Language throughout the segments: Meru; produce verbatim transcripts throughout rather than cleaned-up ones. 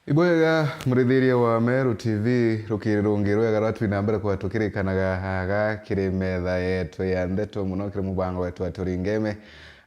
Ibwega, murithiria wa Meru T V, rukiri rungi rwega rwa twi na mbere kwa tukirikanaga aga kiri metha yetu ya ndeto, muno kiri mubango wetu wa Turingeme.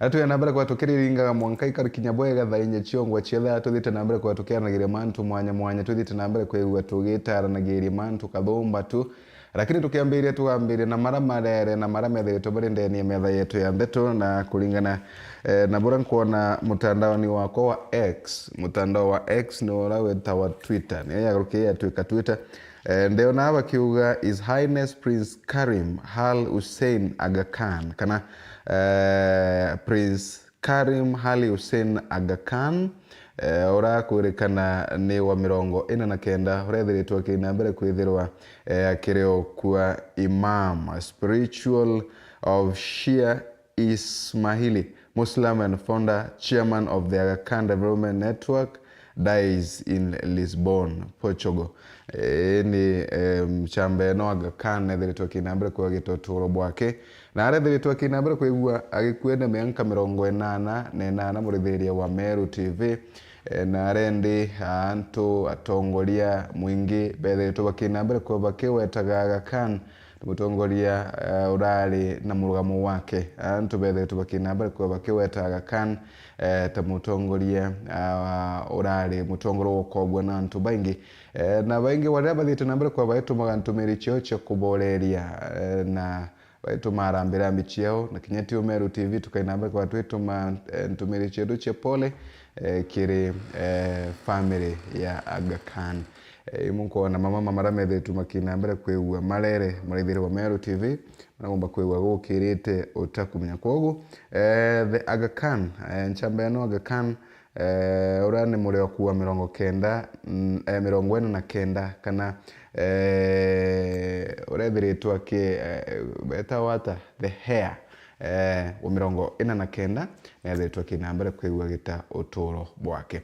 Ara twi na mbere kwa tukiriringaga mwanka ikarikinya bwega thaa inya ciongwa cia thaa, twithite na mbere kwa tukiaranagiria mantu mwanya mwanya, twithite na mbere kwigua tugitaranagiria mantu kathumba tu. Lakini tukiambiria, tugambiria na mara marere na mara methiritwe bari ndeni ya metha yetu ya ndeto, na kuringana, eh, na bura nkwona mutandaoni wakwa wa X, mutandao wa X ni ura witawa Twitter, niyo yagarukire yatwika Twitter. Eh, ndeona bakiuga His Highness Prince Karim Al Hussein Aga Khan, kana, eh, Prince Karim Ali Hussein Aga Khan, eh, urakwirikana ni wa mirongo ina na kenda, urethiritwe akina mbere kwithirwa, eh, akiri o kwa Imam, a spiritual of Shia Ismaili Muslim and founder, chairman of the Aga Khan Development Network, dies in Lisbon, Portugal. Ii ni, em, chamba ino Aga Khan ethiritwe akina mbere kwagita uturo bwake, na arethiritwe akina mbere kwigua agikua ena mianka mirongo inana na inana, murithiria wa Meru T V. E, na arendi antu, atongoria, mwingi bethiritwe bakina mbere kwa bakiwetaga Aga Khan ta mutongoria, eh, urari na murugamo wake. Antu bethiritwe bakina mbere kwa bakiweta Aga Khan, eh, ta mutongoria, ah, urari mutongoria ukogwa na antu baingi. Eh, na baingi baria bathiite na mbere kwa baitumaga ntumiri ciao cia kuboreria, eh, na baituma arambirambi ciao, na kinya ti Umeru T V tukaina mbere kwa twituma, eh, ntumiri cietu cia pole, eh, kiri, eh, family ya Aga Khan. Eh, imwe nkwona mama mama mara methiritwe makina mbere kwigua marere, murithiria wa Meru T V, maragomba kwigua gukirite utakumenya. Kwogu, eh, the Aga Khan, eh, nchamba ino Aga Khan, eh, uria ni muri wa kuwa mirongo kenda, mm, eh, mirongo ina na kenda, kana, eh, urethiritwe aki, eh, betawa ata? The heir, eh, wa mirongo ina na kenda, nethiritwe akina mbere kwigua gita uturo bwake.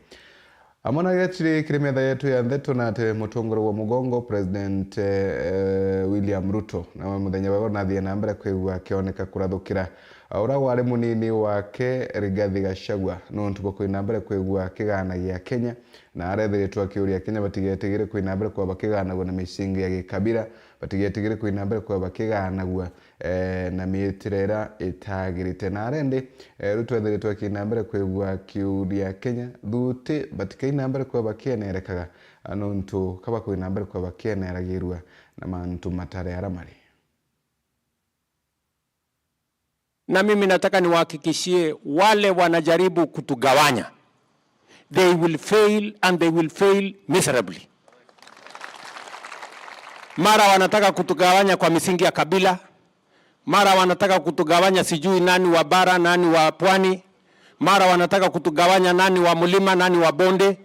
Amwe na gaciri kiri metha yetu ya ndeto na ati mutongoria wa mugongo, President, eh, William Ruto, nawe muthenya wa ira nathie na mbere kwigua akioneka kurathukira, ah, uria wari munini wake Rigathi Gachagua, nontu bwa kwina mbere kwigua akiganagia Kenya, na arethiritwe akiuria Kenya batigetigire kwina mbere kwa bakiganagua na misingi ya gikabira, batigetigire kwina mbere kwa bakiganagua, eh, na miitire iria itagirite. Na arendi, eh, riu twethiritwe akina mbere kwigua akiuria Kenya, thuti batikaina mbere kwa bakienerekaga, ah, nontu ka bakwina mbere kwa bakieneragirua na mantu matari aria mari. Na mimi nataka niwahakikishie wale wanajaribu kutugawanya, they will fail and they will fail miserably. Mara wanataka kutugawanya kwa misingi ya kabila, mara wanataka kutugawanya sijui nani wa bara, nani wa pwani, mara wanataka kutugawanya nani wa mlima, nani wa bonde,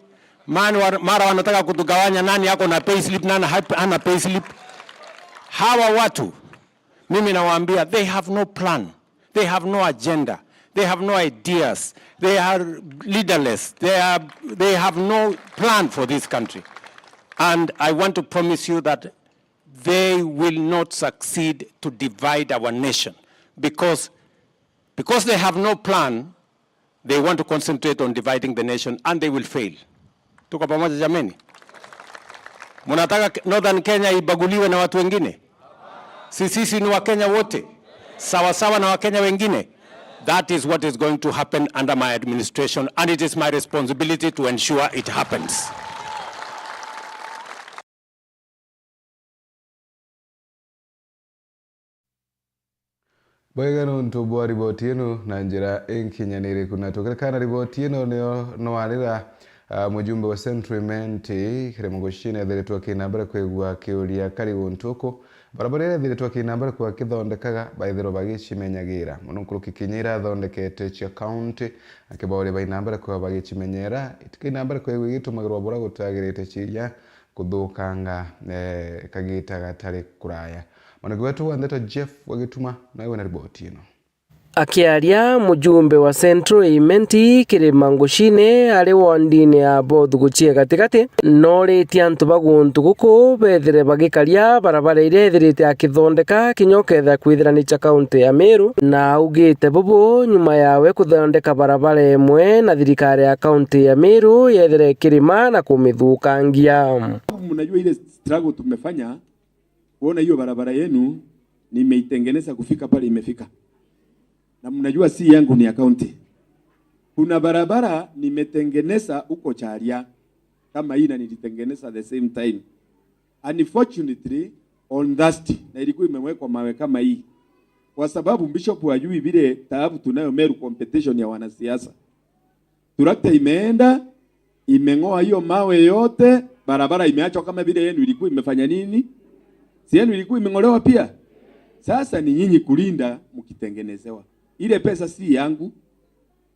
mani wa-, mara wanataka kutugawanya nani ako na payslip, nani hap-, hana payslip. Hawa watu, mimi nawaambia, they have no plan. They have no agenda. They have no ideas. They are leaderless. They are, they have no plan for this country. And I want to promise you that they will not succeed to divide our nation because, because they have no plan, they want to concentrate on dividing the nation and they will fail. Tuko pamoja jameni? Mnataka Ke-, Northern Kenya ibaguliwe na watu wengine? Si sisi ni Wakenya wote? Sawa sawa na Wakenya wengine? That is what is going to happen under my administration and it is my responsibility to ensure it happens. Bwega nontu bwa riboti ino na njira inkinyaniriku. Na tukirikana riboti ino niyo nwarira, ah, mujumbe wa Central Imenti, Kiremo Goshine, ethiritwe akina mbere kwigua akiuria kari guntu uku, barabara iria ethiritwe akina mbere kwa akithondekaga, baithirwa bagicimenyagira. Muno nkuruki kinya irathondekete cia county, akibauria baina mbere kwa bagicimenyera, itikaina mbere kwigua igitumagirwa bura gutagirite ciria kuthukanga, eh, kagita gatari kuraya. Mwaniki wetu wa ndeto Jeff wa Gituma nawe wina riboti ino. Akiaria, mujumbe wa Central Imenti Kirima Ngucine ari wondine ya Both Guchie gatigati, nooritie antu ba guntu guku bethire bagikaria barabara iria ethirite akithondeka kinya ukethira kwithira ni cia kaunti ya Meru, na augite bubu nyuma yawe kuthondeka barabara imwe na thirikari ya kaunti ya Meru yethire ikirima na kumithukangia. Mnajua ile struggle tumefanya kuona hiyo barabara yenu nimeitengeneza kufika pale imefika. Na mnajua si yangu, ni ya county. Kuna barabara nimetengeneza huko Charia kama hii, na nilitengeneza the same time. Unfortunately, on Thursday, na ilikuwa imewekwa mawe kama hii. Kwa sababu Bishop hajui vile taabu tunayo Meru, competition ya wanasiasa. Tractor imeenda, imeng'oa hiyo mawe yote, barabara imeachwa kama vile yenu ilikuwa imefanya nini? Si yenu ilikuwa imeng'olewa pia? Sasa ni nyinyi kulinda mkitengenezewa. Ile pesa si yangu,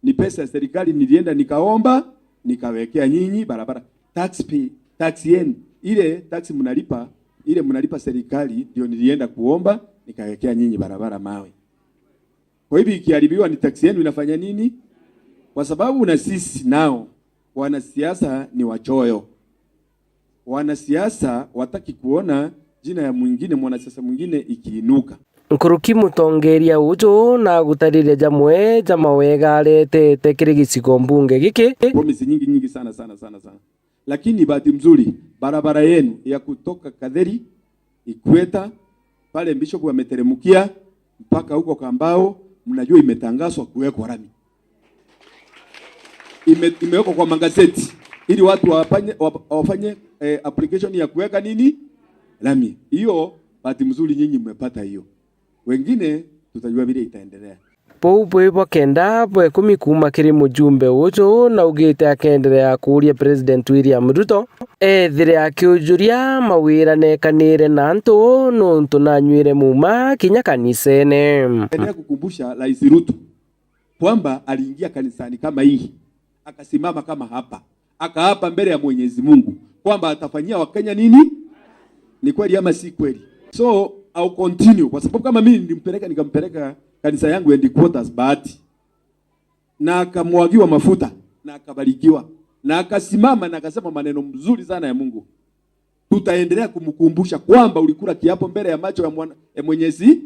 ni pesa ya serikali, nilienda nikaomba, nikawekea nyinyi barabara. Tax pay, tax yenu, ile tax mnalipa, ile mnalipa serikali, ndio nilienda kuomba, nikawekea nyinyi barabara mawe. Kwa hivyo ikiharibiwa ni tax yenu inafanya nini? Kwa sababu na sisi nao, wanasiasa ni wachoyo. Wanasiasa wataki kuona jina ya mwingine, mwanasiasa mwingine ikiinuka. Nkuruki mutongeria uju na gutariria jamwe ja mawega aretete kiri gicigo mbunge giki. Promise nyingi, nyingi sana, sana, sana, sana. Lakini bahati mzuri, barabara yenu ya kutoka Katheri, Ikweta, pale Bishop ameteremkia, mpaka huko Kambao, mnajua imetangazwa kuwekwa lami. Ime-, imewekwa kwa magazeti ili watu wafanye, wa-, wafanye, eh, application ya kuweka nini? Lami. Hiyo bahati mzuri nyinyi mmepata hiyo. Wengine tutajua vile itaendelea. Buu bwi bwa kenda bwa ikumi kuuma kiri mujumbe uju, na augite akeenderea kuuria President William Ruto ethire akiujuria mawira nekanire na antu, nontu nanyuire muuma kinya kanisene. Endelea kukumbusha Rais Ruto kwamba aliingia kanisani kama hii, akasimama kama hapa, akaapa mbele ya Mwenyezi Mungu kwamba atafanyia Wakenya nini? Ni kweli ama si kweli? So, I'll continue, kwa sababu kama mimi nilimpeleka, nikampeleka kanisa yangu headquarters Bahati, na akamwagiwa mafuta, na akabarikiwa, na akasimama na akasema maneno mzuri sana ya Mungu. Tutaendelea kumkumbusha kwamba ulikula kiapo mbele ya macho ya mwana, ya Mwenyezi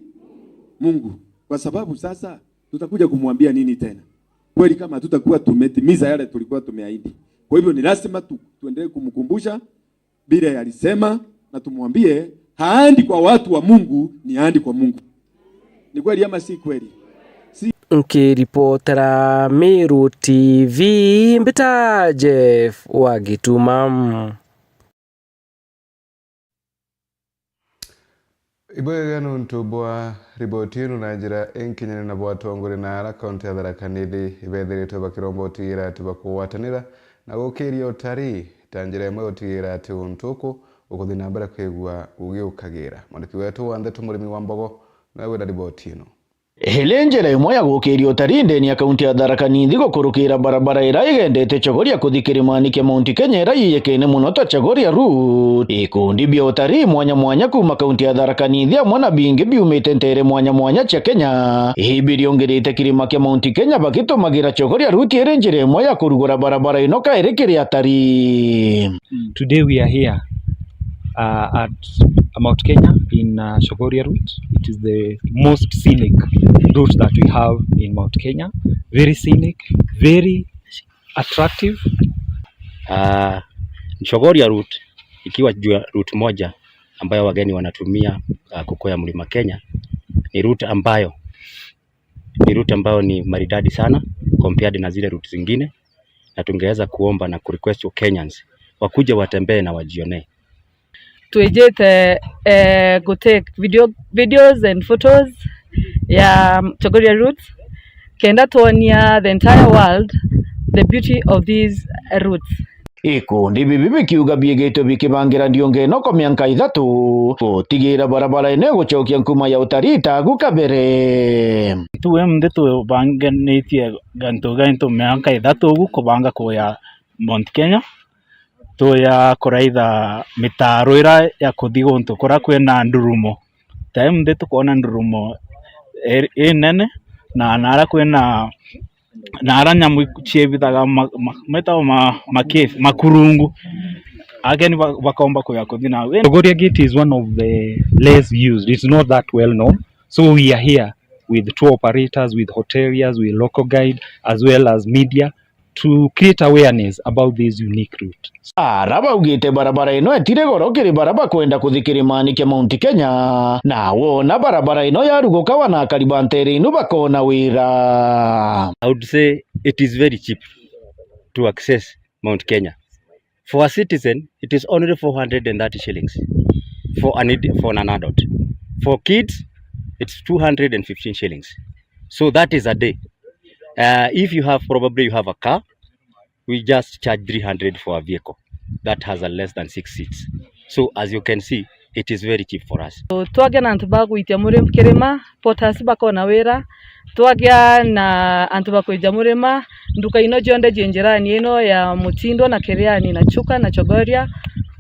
Mungu, kwa sababu sasa tutakuja kumwambia nini tena? Kweli kama hatutakuwa tumetimiza yale tulikuwa tumeahidi. Kwa hivyo ni lazima tu-, tuendelee kumkumbusha vile alisema, na tumwambie haandi kwa watu wa Mungu, ni haandi kwa Mungu. Ni kweli ama si kweli? Si- Nkiripotera Meru T V, mbita Jeff wa Gituma. Ibwega nontu bwa riboti ino na njira inkinyaniru, nabo atongoria na ara kaunti ya Tharaka Nithi ibethiritwe bakiromba utigira ati bakugwatanira na gukiria utarii ta njira imwe ya utigira ati untu uku ukuthi na mbere kwigua ugiukagira. Mwandiki wetu wa ndeto Murimi wa Mbogo nawe wina riboti ino. Iri njira imwe ya gukiria utarii ndeni ya kaunti ya Tharaka Nithi gukurukira barabara ira igendete Chogoria kuthi kirimani kia Mount Kenya ira yiyikene mono ta Chogoria Route. Ikundi bia utarii mwanya mwanya kuuma kaunti ya Tharaka Nithi amwe na bingi biumite nteere mwanya mwanya cia Kenya ibiriongirite kirima kia Mount Kenya bagitumagira Chogoria Route iri njira imwe ya kurugura barabara ino kairi kiri atarii. Today we are here uh, at Mount Kenya in uh, Chogoria Route. It is the most scenic route that we have in Mount Kenya. Very scenic, very attractive. Uh, Chogoria Route ikiwa jua route moja ambayo wageni wanatumia uh, kukwea Mlima Kenya, ni route ambayo ni route ambayo ni maridadi sana compared na zile route zingine, na tungeweza kuomba na kurequest Kenyans wakuje watembee na wajionee. Twijite eh, gu take video, videos and photos ya Chogoria routes kenda twonia the entire world the beauty of these routes. Ikundi bibi bikiuga biigitwe bikibangira ndiungi ino kwa mianka ithatu, gutigira barabara ino igucokia nkuma ya utarii tagu kabere. Tuwe mthi tubanganitie gantu gaintu mianka ithatu ugu kubanga kuya Mount Kenya, tuya kuraitha mitaro ira ya kuthi guntu kuria kwina ndurumo. Time nthi tukwona ndurumo i-, inene, Na, na ara kwina, na ara nyamu ciebithaga ma, ma, metagwo ma, ma cave, makurungu. Ageni ba, bakomba kuya kuthi na. Chogoria Gate is one of the less used. It's not that well known. So we are here with tour operators, with hoteliers, with local guide, as well as media to create awareness about this unique route. Ara baugite barabara ino etire goro kiri bara bakwenda kuthi kirimani kia Mount Kenya, na wona barabara ino yaruguka, wana akari ba ntere ino bakona wira. I would say it is very cheap to access Mount Kenya. For a citizen, it is only four hundred and thirty shillings for an ed-, for an adult. For kids, it's two hundred and fifteen shillings. So that is a day. Uh, if you have, probably you have a car, we just charge three hundred for a vehicle that has a less than six seats. So as you can see, it is very cheap for us. Twagea na antu ba gwitia muri kirima, porters bakona wira, twagea na antu ba kwija murima, nduka ino cionthe ji njirani ino ya Mutindo na Kiriani na Chuka na Chogoria,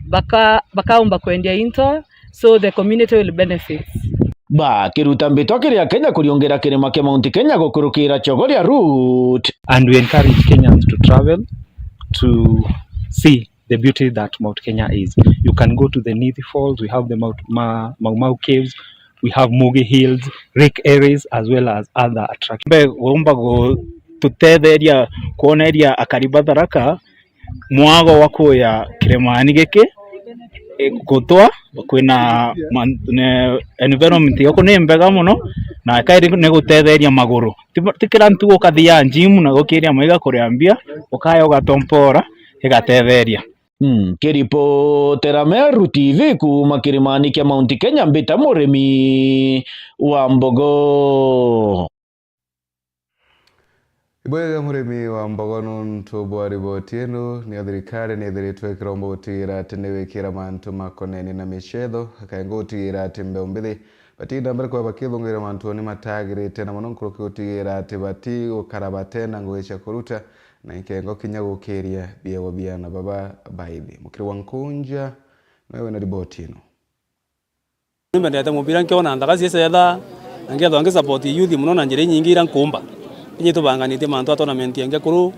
baka-, bakaumba kwendia into, so the community will benefit. Bakiruta mbitwa kiri Akenya kuriungira kirima kia Mount Kenya gukurukira Chogoria Route. And we encourage Kenyans to travel to see the beauty that Mount Kenya is. You can go to the Nithi Falls, we have the Mount Ma-, Mau Mau Caves, we have Mugi Hills, Rick Errays, as well as other attractions. Mbe gumba gututetheria kwoneria akari ba Tharaka mwago wa kuya kirimani giki, e, gutwa kwina man-, ne, environment yoku ni mbega muno, na kairi ni gutetheria maguru. Ti, ti kira ntugo ukathia gym na gukiria maiga kuria mbia, ukaya ugatompora, igatetheria. Mm, kiripotera Meru T V kuuma kirimani kia Mount Kenya, mbita Murimi wa Mbogo. Ibwega Murimi wa Mbogo nuntu bwa riboti ino, niyo thirikari niithiritwe ikiromba gutigira ati niwikira mantu makonenie na micetho, akaenga gutigira ati mbeu mbithi batinda mbere kwa bakithungira mantu ni matagirite, na mono nkuruki gutigira ati batigukara batena ngugi cia kuruta, na ikengo kinya gukiria biegwa biana baba baithi. Mukiri wa Nkunja, niwe wina riboti ino. Nimbendete mubira, nkiona nthaka ciicetha, na nkethwa ngi support youth mono na njira inyingi iria nkuumba. Kinya itubanganitie mantu a tournament ya ngekuru,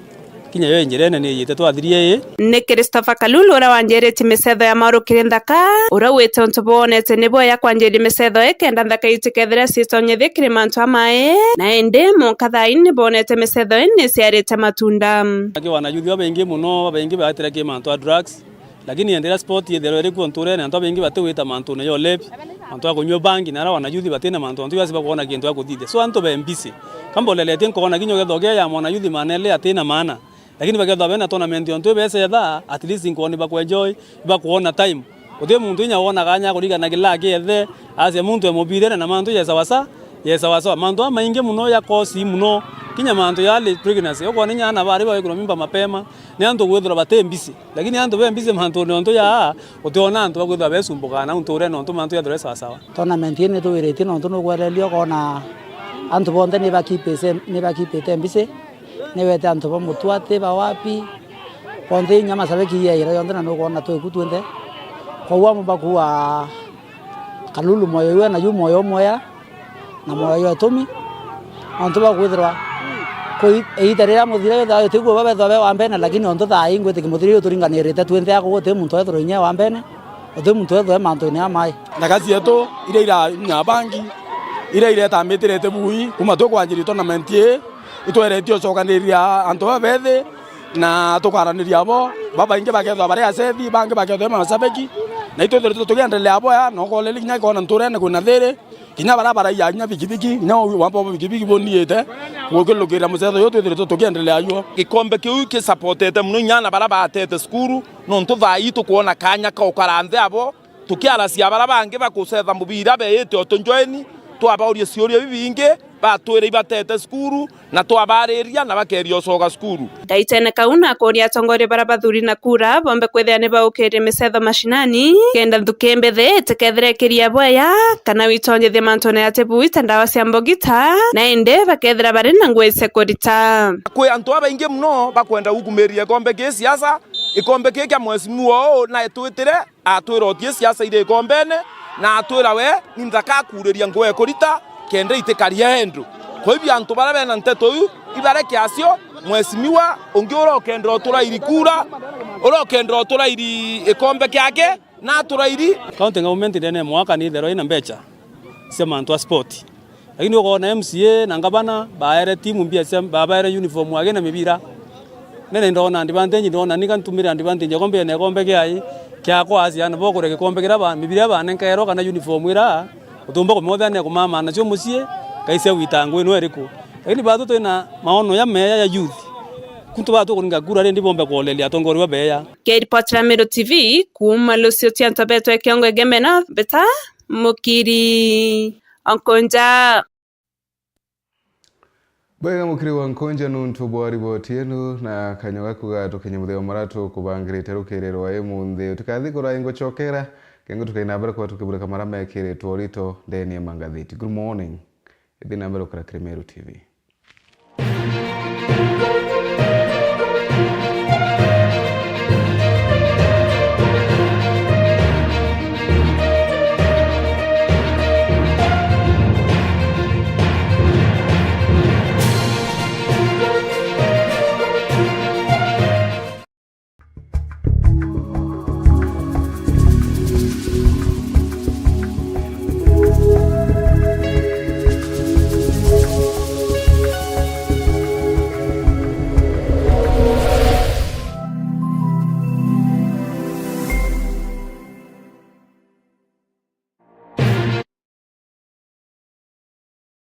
kinya yo njirene ni iyite twathirie ii. Ni Christopher Kalulu uria wanjiritie micetho ya mauru kiri nthaka, uria ugwite untu bwonete ni bwega kwanjiria micetho ii kenda nthaka itikethire ciitonyethie kiri mantu a mai, na indi mwanka thaa ii ni bonete micetho ii ni ciarite matunda. Aki wana youth babaingi mono, babaingi baetire ki mantu a drugs, lakini enderea sport yethirwa iri kuo nturene, antu abaingi batigwita mantune ya ulevi, antu a kunyua bangi, na ara wana youth batina mantu, antu yasi bakwona kintu a kuthithia. So antu be busy. Kamboleletie nkona kinya ukethwa ukia ya mwana youth manele atina maana. Lakini bakethwa bena tournament ontu ibecetha, at least nkwoni bakwenjoy, bakwona time. Uti muntu inya wona kanya kurigana kila akiethe, asia muntu e mubirene na mantu ye sawa sa-, ye sawa sawa. Mantu a maingi mono ya kosi mono, kinya mantu ya early pregnancy. Ukwona inya ana bari bagikirwa mimba mapema, ni antu gwithirwa bati busy. Lakini antu be busy mantune ontu ya, utiona antu bakwithirwa becumbuka na untu uria nontu mantu yathirwe sawa sawa. Tournament ii nitugwiritie nontu nugwereria ukona antu bonthe ni bakipise-, ni bakipite busy. Niwete antu ba Mutwati, ba wapi, bonthe inya mashabiki iyaira yonthe na nukwona twiku twinthe. Kwou amwe bakuua Kalulu moyo iwe na yu moyo umwea na moyo jwa utumi. Nontu bwa kwithirwa kwi-, iita riria muthira withirwa utiguo babethwa be wa mbene, lakini nontu thaa ii ngwitikia muthira uyu turinganirite twinthe, akorwo guti muntu wethirwa inya e wa mbene, guti muntu wethirwa e mantune a mai. Nthaka cietu iria iranyua bangi, iria iretambitirite bui, kuma tukwanjiria tournament ii, itweretie ucokaniria antu babethi, na tukaraniria abo, babaingi bakethwa bari asethi, bangi bakethwa be mashabiki, na itwithiritwe tukiendelea boya, na ukoreri kinya ikona nturene kwina thiri, kinya baria baraia kinya bikibiki, kinya wambo bikibiki buniite, gukilukira mucetho uyu twithiritwe tukiendelea yuo. Gikombe kiu kisapotete mono inya ana baria batete cukuru, nontu thaa ii tukwona kanya ka ukara nthi abo, tukiaracia baria bangi bakucetha mubira beite o tunjoeni, twabauria ciuria bibingi, batwire ibatete cukuru, na twabariria na bakeria ucoka cukuru. Ndaitene kau nakuria atongoria baria bathuri na kura bombe kwithira ni baukirie micetho mashinani, kenda nthuki mbithi itikethira ikiria bwaya, kana witonyethia mantune ya tibui ta ndawa cia mbogita, na indi bakethira bari na ngugi cia kurita. Kwi antu babaingi mono bakwenda gukumiria gikombe gi siasa, gikombe gi kia mheshimiwa uu na etwitire, atwira uti siasa iri ikombene, na atwira we ni nthaka akuuriria ngugi kurita, kenda itikaria endu. Kwa hivyo antu baria bena nteto iu, ibare kiasio, mheshimiwa, ungi uria ukendera uturairi kura, uria ukendera uturairi ikombe kiake, na aturairi. County government ndene ya mwaka ni itherwa ina mbecha cia mantu a sport. Lakini ukoona M C A na ngavana baere timu mbia cia, babaere uniform agi na mibira. Nene ndona advantage, ndona nika ntumire advantage yakwa mbene ikombe kiai kiakwa aciana bo kuria gikombe kiria ba, mibira iria banenkairwa kana uniform iria utumba kumothania kumama nacio mucii, kaisia wita ngugi no iriku. Lakini batu twina maono ya meya ya youth. Kuntu batu kuringa kura rindi bombe kuoleria atongoria babeya. Kiripotera Meru T V kuuma Lucio Tianto betwe Kiongo Egemena, Beta Mukiri Onkonja. Bwega mukiri wa Nkonja nuntu bwa riboti yenu na kanya gaku gatukinya muthia wa maratu kubangirite rukiri rwa imunthi. Utikathi kurai ngucokera, kengu tukaina mbere kwa tukibulika mara mekiritwe urito ndeni ya mangathiti. Good morning. Ithi na mbere ukira kiri Meru T V.